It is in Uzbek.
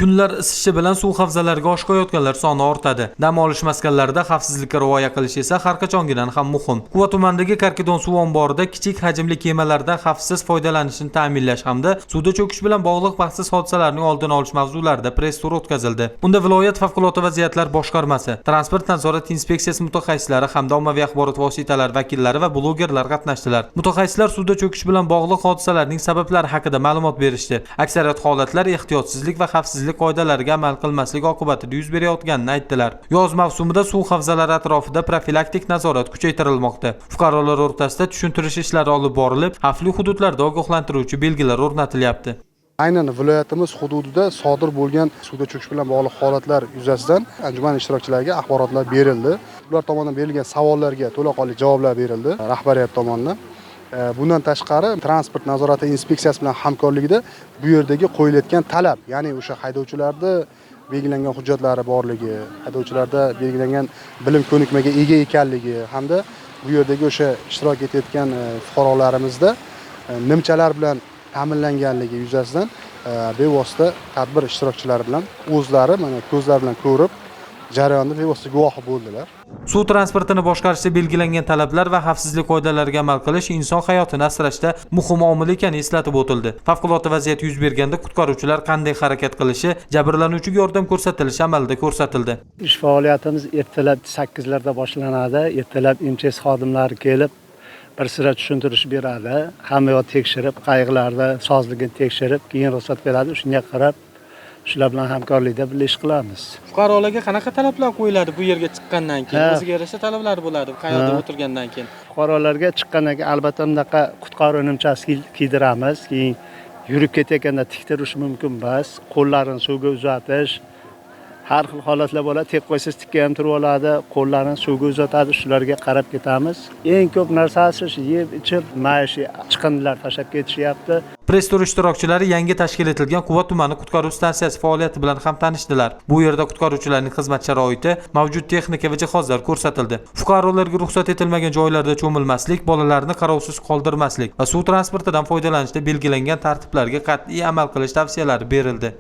Kunlar isishi bilan suv havzalariga oshqoyotganlar soni ortadi. Dam olish maskanlarida xavfsizlikka rioya qilish esa har qachongidan ham muhim. Quva tumanidagi Karkidon suv omborida kichik hajmli kemalardan xavfsiz foydalanishni ta'minlash hamda suvda cho'kish bilan bog'liq baxtsiz hodisalarning oldini olish mavzularida press tur o'tkazildi. Unda viloyat favqulodda vaziyatlar boshqarmasi, transport nazorat inspeksiyasi mutaxassislari hamda ommaviy axborot vositalari vakillari va blogerlar qatnashdilar. Mutaxassislar suvda cho'kish bilan bog'liq hodisalarning sabablari haqida ma'lumot berishdi. Aksariyat holatlar ehtiyotsizlik va xavfsizlik qoidalariga amal qilmaslik oqibatida yuz berayotganini aytdilar. Yoz mavsumida suv havzalari atrofida profilaktik nazorat kuchaytirilmoqda. Fuqarolar o'rtasida tushuntirish ishlari olib borilib, xavfli hududlarda ogohlantiruvchi belgilar o'rnatilyapti. Aynan viloyatimiz hududida sodir bo'lgan suvda cho'kish bilan bog'liq holatlar yuzasidan anjuman ishtirokchilariga axborotlar berildi. Ular tomonidan berilgan savollarga to'laqonli javoblar berildi rahbariyat tomonidan. Bundan tashqari transport nazorati inspeksiyasi bilan hamkorligida bu yerdagi qo'yilayotgan talab, ya'ni o'sha haydovchilarni belgilangan hujjatlari borligi, haydovchilarda belgilangan bilim ko'nikmaga ega ekanligi hamda bu yerdagi o'sha ishtirok etayotgan fuqarolarimizda nimchalar bilan ta'minlanganligi yuzasidan bevosita tadbir ishtirokchilari bilan o'zlari mana ko'zlari bilan ko'rib jarayonni bevosita guvohi bo'ldilar. Suv transportini boshqarishda belgilangan talablar va xavfsizlik qoidalariga amal qilish inson hayotini asrashda muhim omil ekani eslatib o'tildi. Favqulodda vaziyat yuz berganda qutqaruvchilar qanday harakat qilishi, jabrlanuvchiga yordam ko'rsatilishi amalda ko'rsatildi. Ish faoliyatimiz ertalab 8larda boshlanadi. Ertalab MChS xodimlari kelib bir sira tushuntirish beradi. Hamma yoq tekshirib, qayiqlarda sozligini tekshirib, keyin ruxsat beradi. Shunga qarab shular bilan hamkorlikda birga ish qilamiz. Fuqarolarga qanaqa talablar qo'yiladi bu yerga chiqqandan keyin? O'ziga yarasha talablar bo'ladi, qayoqda o'tirgandan keyin. Fuqarolarga chiqqandan keyin albatta bunaqa qutqaruv nimchasi kiydiramiz. Keyin yurib ketayotganda tik turish mumkin emas. Qo'llarini suvga uzatish, har xil holatlar bo'ladi. Tek qo'ysangiz tikka ham turib oladi, qo'llarini suvga uzatadi, shularga qarab ketamiz. Eng ko'p narsasi shu yeb ichib, maishiy chiqindilar tashlab ketishyapti. Press tur ishtirokchilari yangi tashkil etilgan Quva tumani qutqaruv stansiyasi faoliyati bilan ham tanishdilar. Bu yerda qutqaruvchilarning xizmat sharoiti, mavjud texnika va jihozlar ko'rsatildi. Fuqarolarga ruxsat etilmagan joylarda cho'milmaslik, bolalarni qarovsiz qoldirmaslik va suv transportidan foydalanishda belgilangan tartiblarga qat'iy amal qilish tavsiyalari berildi.